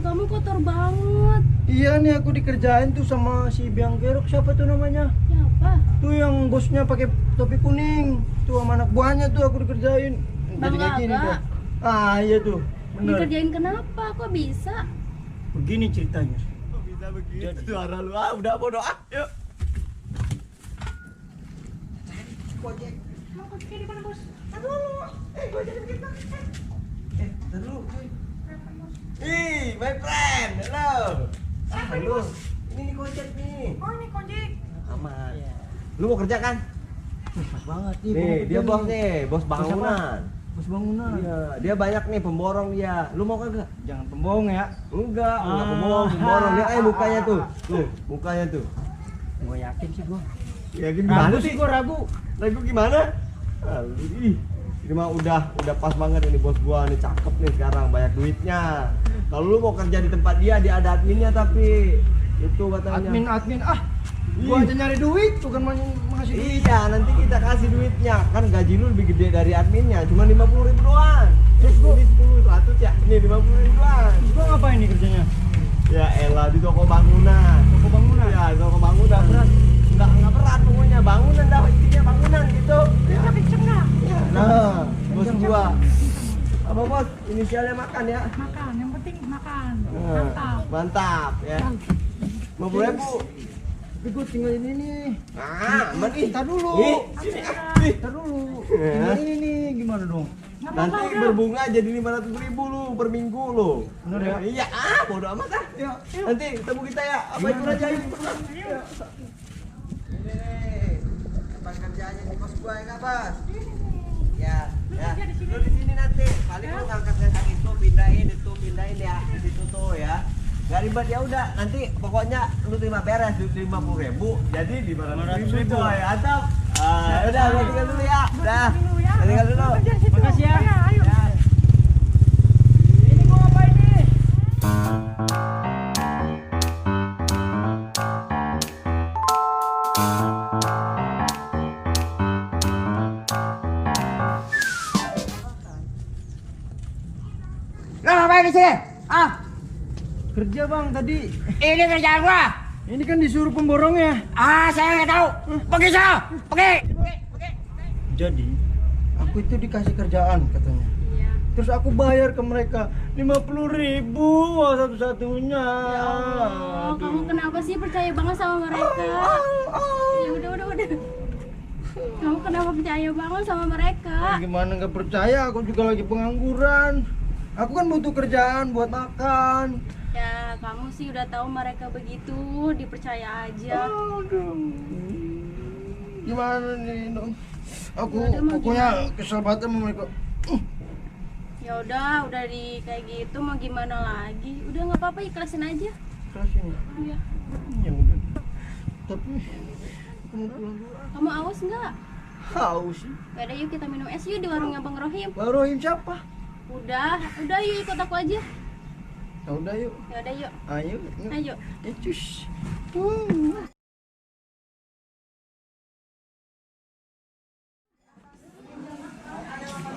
Kamu kotor banget. Iya nih aku dikerjain tuh sama si Biang Kerok. Siapa tuh namanya? Siapa? Tuh yang bosnya pakai topi kuning. Tuh sama anak buahnya tuh aku dikerjain. Bang Jadi kayak gini Gaga. tuh. Ah iya tuh. Bener. Dikerjain kenapa? Kok bisa? Begini ceritanya. Kok bisa begitu suara lu? Ah, udah bodoh ah. Yuk. Gojek. Mau kocoknya di mana, Bos? Aduh. Gojek kita. Taruh. Ih, my friend. Halo. Siapa ini, Halo. Bos? Ini nih Gojek nih. Oh, ini Gojek. Aman. Iya. Lu mau kerja kan? Pas banget nih. Nih, dia bos nih, bos bangunan. Bos bangunan. Iya, dia banyak nih pemborong dia. Lu mau kagak? Jangan pembohong ya. Enggak Ah. pemborong. Lihat aja mukanya tuh. Tuh, mukanya tuh. Gua yakin sih gua. Ya gimana Ragu sih? sih gua ragu. Lagu gimana? Ih, ini mah udah pas banget ini bos gua nih, cakep nih sekarang, banyak duitnya. Kalau lu mau kerja di tempat dia ada adminnya tapi itu katanya. Admin gua aja nyari duit bukan ngasih duit. Iya, nanti kita kasih duitnya. Kan gaji lu lebih gede dari adminnya, cuma 50.000 doang. Terus gua- ini 10 ya. Ini 50.000 doang. Terus gua ngapain nih kerjanya? Ya elah di toko bangunan. Toko bangunan. Ya, toko bangunan berat. Enggak berat pokoknya, bangunan dah intinya bangunan gitu. Ya. Nah, bos gua. Apa bos? Inisialnya makan ya. Makan, yang penting makan. Nah, mantap ya. 50.000. Tapi gua tinggal ini nih. Nah, aman ih. Ntar dulu. Ih, sini. Ih. Ntar dulu. Ya. Tinggal ini nih gimana dong? Nanti berbunga jadi 500.000 lu per minggu lu. Bener ya? Iya, bodo amat ah. Ya, Nanti ketemu kita ya. Apa itu aja ini? Ini nih. Tempat kerjanya di kos gua ya, Bos. Ya, ya. Lu di sini nanti. Paling lu ngangkat yang itu pindahin ya. Di situ tuh ya. Gak ribet ya udah. Nanti pokoknya lu terima beres duit 50.000 jadi 500.000 ya. Atap. Ah, udah gua tinggal dulu ya. Udah. Gua tinggal dulu. makasih ya. Ya. Ini gua ngapain nih? Lo ngapain di sini? Ah, Kerja bang tadi. ini kerjaan gua. Ini kan disuruh pemborongnya. Ah, saya nggak tahu. Pergi sana, pergi. Jadi aku itu dikasih kerjaan katanya. Iya. Terus aku bayar ke mereka 50.000 satu-satunya. Ya Allah, kamu kenapa sih percaya banget sama mereka? Ya udah. Kamu kenapa percaya banget sama mereka? Gimana nggak percaya? Aku juga lagi pengangguran. Aku kan butuh kerjaan buat makan. Ya, kamu sih udah tahu mereka begitu, dipercaya aja. Aduh. Gimana nih, Dong? Aku Ya udah, mau pokoknya kesel banget sama mereka. Ya udah di kayak gitu mau gimana lagi? Udah nggak apa-apa, ikhlasin aja. Kasih. Iya. Ya udah. Tapi aku mau pulang dulu. Kamu aus nggak? Haus. Ya udah yuk kita minum es yuk di warungnya Bang Rohim. Bang Rohim siapa? Udah yuk ikut aku aja. Ya udah yuk. Ya udah yuk. Ayo. Ayo. Ya cus.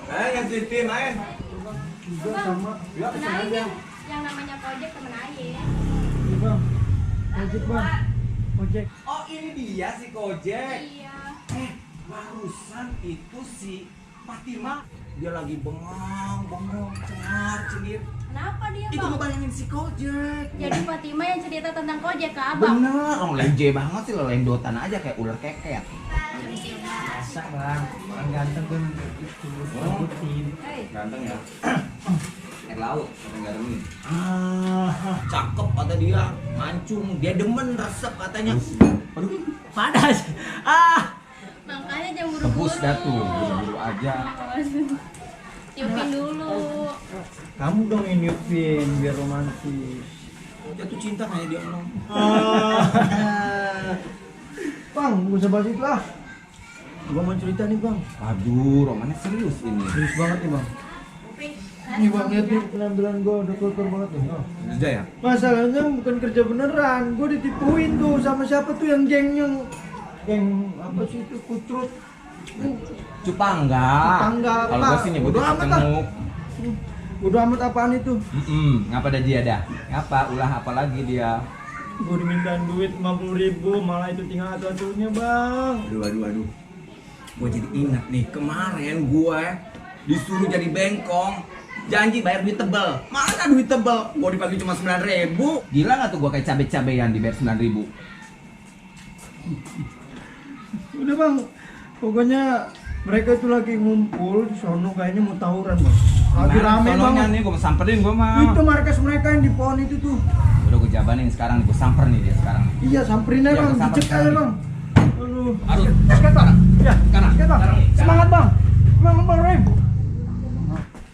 Yang tim main. Juga sama. Kenalin nih, yang namanya Project temen Aye. Iya, Bang. Ojek, Bang. Ojek. Oh ini dia si Kojek. Iya. Barusan itu si Fatima dia lagi bengong, cengar-cengir. Kenapa dia Itu Bang? ngebayangin si Kojek. Jadi Fatima yang cerita tentang Project ke Abang. Bener, orang lenje banget sih lo, lendotan aja kayak ular keket. Masa, Bang. Orang ganteng kan itu sebutin. Hei, Ganteng ya. air laut kata garamin. Cakep kata dia, mancung, dia demen resep katanya. Aduh, panas. Makanya jangan buru-buru. Tebus dah tuh, buru-buru aja. Tiupin dulu. Kamu dong yang niupin biar romantis. Jatuh cinta kayak dia ngomong. Bang, gak usah bahas itu lah. Gua mau cerita nih bang. Aduh, romannya serius ini. Serius banget nih bang. Nih bang, lihat nih penampilan gua udah kotor banget nih. Oh. Sudah ya? Masalahnya bukan kerja beneran, gua ditipuin tuh sama siapa tuh yang geng apa sih itu kutrut. Cupangga. Cupangga, Kalau Pak. gua sih nyebutnya Udah amat, cemuk. Udah amat apaan itu? Ngapa ada dia dah? Ngapa? Ulah apa lagi dia? Gua dimintain duit 50.000, malah itu tinggal atuh-atuhnya bang. Aduh. Gue jadi ingat nih, kemarin gue disuruh jadi bengkong. Janji bayar duit tebel. Mana duit tebel? Gue dibagi cuma 9.000. Gila gak tuh gue kayak cabe-cabean dibayar 9.000? Udah bang, pokoknya mereka itu lagi ngumpul di sono kayaknya mau tawuran bang. Lagi rame Tolongnya banget. nih, gue mau samperin gue mah. Itu markas mereka yang di pohon itu tuh. Udah gue jabanin sekarang, gue samper nih dia sekarang. Iya samperin aja Iya, bang, gua samper dicek aja sekarang. bang. Aduh. Aduh, Sikat bang. Ya, kanan. sikat bang. Kanan. Semangat bang. Semangat bang Rem.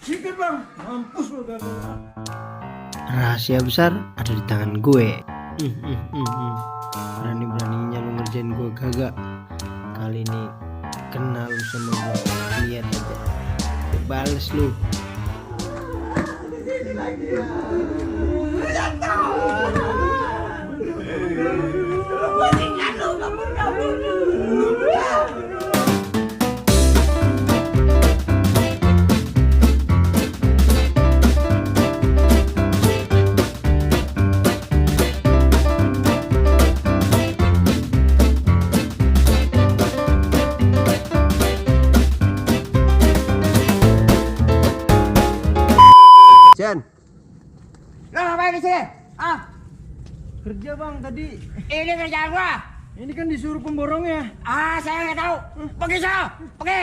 Sikat bang. Mampus lo gagal. Rahasia besar ada di tangan gue. Berani-beraninya lu ngerjain gue gagak. Kali ini kenal lu sama gue. Lihat aja. Gue bales lu. Jen, Lo ngapain di sini? Kerja bang tadi. Ini kerjaan gua. Ini kan disuruh pemborongnya. Saya nggak tahu. Pergi sana, pergi.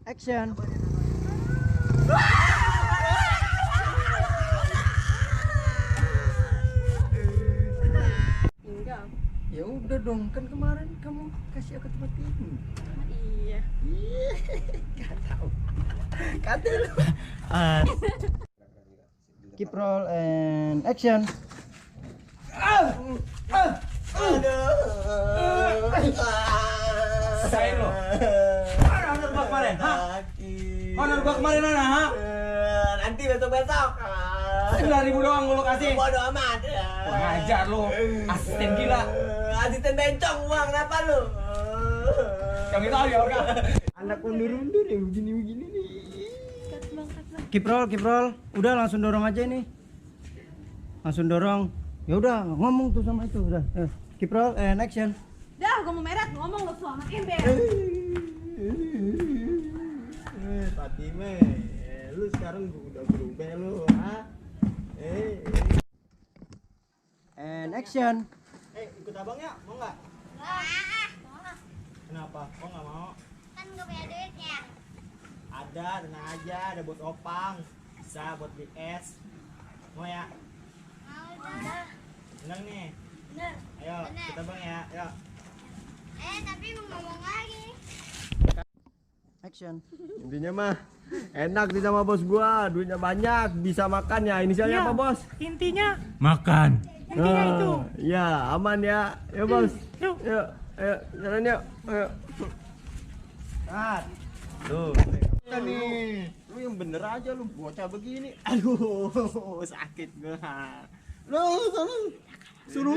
Action. Enggak. Ya udah dong, kan kemarin kamu kasih aku tempat ini. Iya. Kata lu. Keep roll and action. Saya lo. Mana honor gua kemarin? Honor gua kemarin mana? Nanti besok-besok. 9.000 doang lu kasih. Bodo amat. Ngajar lu, asisten gila. Asisten bencong uang kenapa lu? Yang itu aja enggak. Anak undur-undur ya begini-begini nih. Cut bang. Keep roll. Udah langsung dorong aja ini. Langsung dorong. Ya udah ngomong tuh sama itu udah. Keep roll and action. Dah, gua mau meret ngomong lu tuh anak ember. Fatime, lu sekarang udah berubah lu, ha? And action. Ikut abang ya, mau nggak? Kenapa? Kok nggak mau? Kan gak punya duitnya. Ada, tenang aja, ada buat opang, bisa buat beli es. Mau ya? Mau udah. Bener nih. Bener. Ayo, Bener. kita bang ya. Ayo. Tapi mau ngomong lagi. Action. Intinya mah enak sih sama bos gua, duitnya banyak, bisa makan ya. Inisialnya apa bos? Intinya Makan. intinya itu. Ya aman ya, ya bos. Yuk. Yuk, ayo jalan yuk. Ayo. Tuh. Kita nih. Lu yang bener aja lu bocah begini. Aduh, sakit gua. Lu suruh.